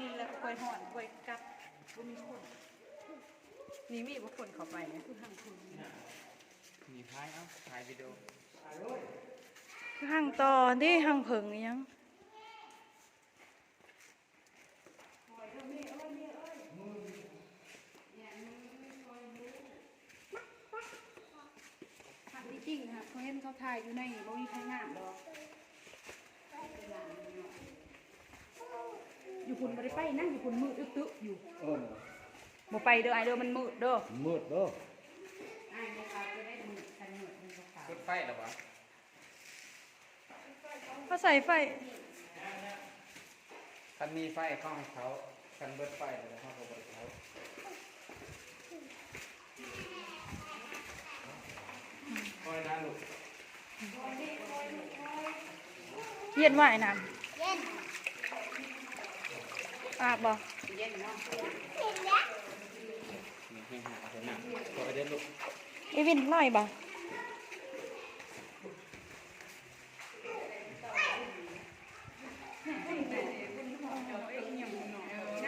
ນີ້ແຫຼະ ຂ້ອຍຮ້ອນ ຂ້ອຍກັບ ບໍ່ມີຄົນ ນີ້ມີບໍ່ຄົນເຂົ້າໄປ ຄືທາງຄົນ ນີ້ຖ່າຍເອົາ ຖ່າຍວິດີໂອ ຄືທາງຕໍ່ເດ້ ທາງເຜິ້ງອີ່ຫຍັງ. ອັນທີ່ຈິງຫັ້ນ ເຂົາເຫັນເຂົາຖ່າຍຢູ່ໃນນີ້ ບໍ່ມີໃຜງາມດອກ. ຢູ່ພຸ້ນບໍ່ໄດ້ໄປນະ ຢູ່ພຸ້ນມືດຕຶກໆຢູ່. ເອີ ບໍ່ໄປເດີອ້າຍເດີ ມັນມືດເດີ ມືດເດີ. ອ້າຍບໍ່ໄປກໍໄດ້ມືດ ຄັນມືດມັນບໍ່ໄປ. ຈຸດໄຟແລ້ວຫວາ? ເຂົາໃສ່ໄຟ ຄັນມີໄຟເຂົາໃຫ້ເຂົ້າ ຄັນເບິດໄຟແລ້ວເຂົາກໍບໍ່ໄດ້ເຂົ້າ. ຄອຍນະລູກ ເຢັນຫວາອ້າຍນ້ຳ? ເຢັນ. ອາບບໍ່? ເຢັນເນາະ. ນີ້ ນີ້ ນີ້ ເອົາໄປນ້ຳ ເອົາໄປເດີລູກ. ອີວິນ ຫຼອຍບໍ່?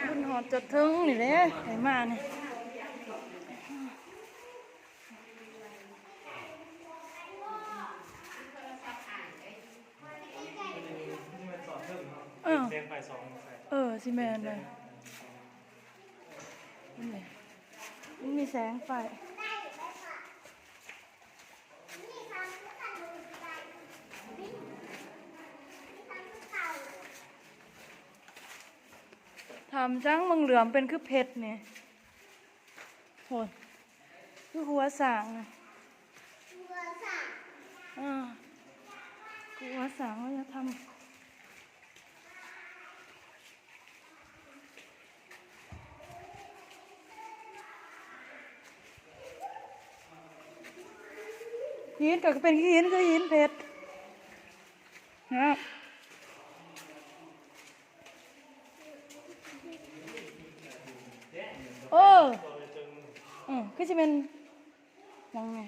ບຸນຮອດຈອດເທິງນີ້ແຫຼະ ໃຫ້ມານີ້. ເອີ ເອີ ຊິແມ່ນເລີຍ ມັນມີແສງໄຟ. ຖາມຈັ່ງ ເບິ່ງເຫຼືອມເປັນຄືເພັດນີ້ ໂຫ ຄືຫົວຊ້າງນະ ຫົວຊ້າງ ເອີ ຄືຫົວຊ້າງ ເຮົາຢາກທຳ. ຫີນກໍເປັນຫີນ ຄືຫີນເພັດເນາະ. ເອີ ເອີ ຄືຊິແມ່ນຫຍັງແດ່?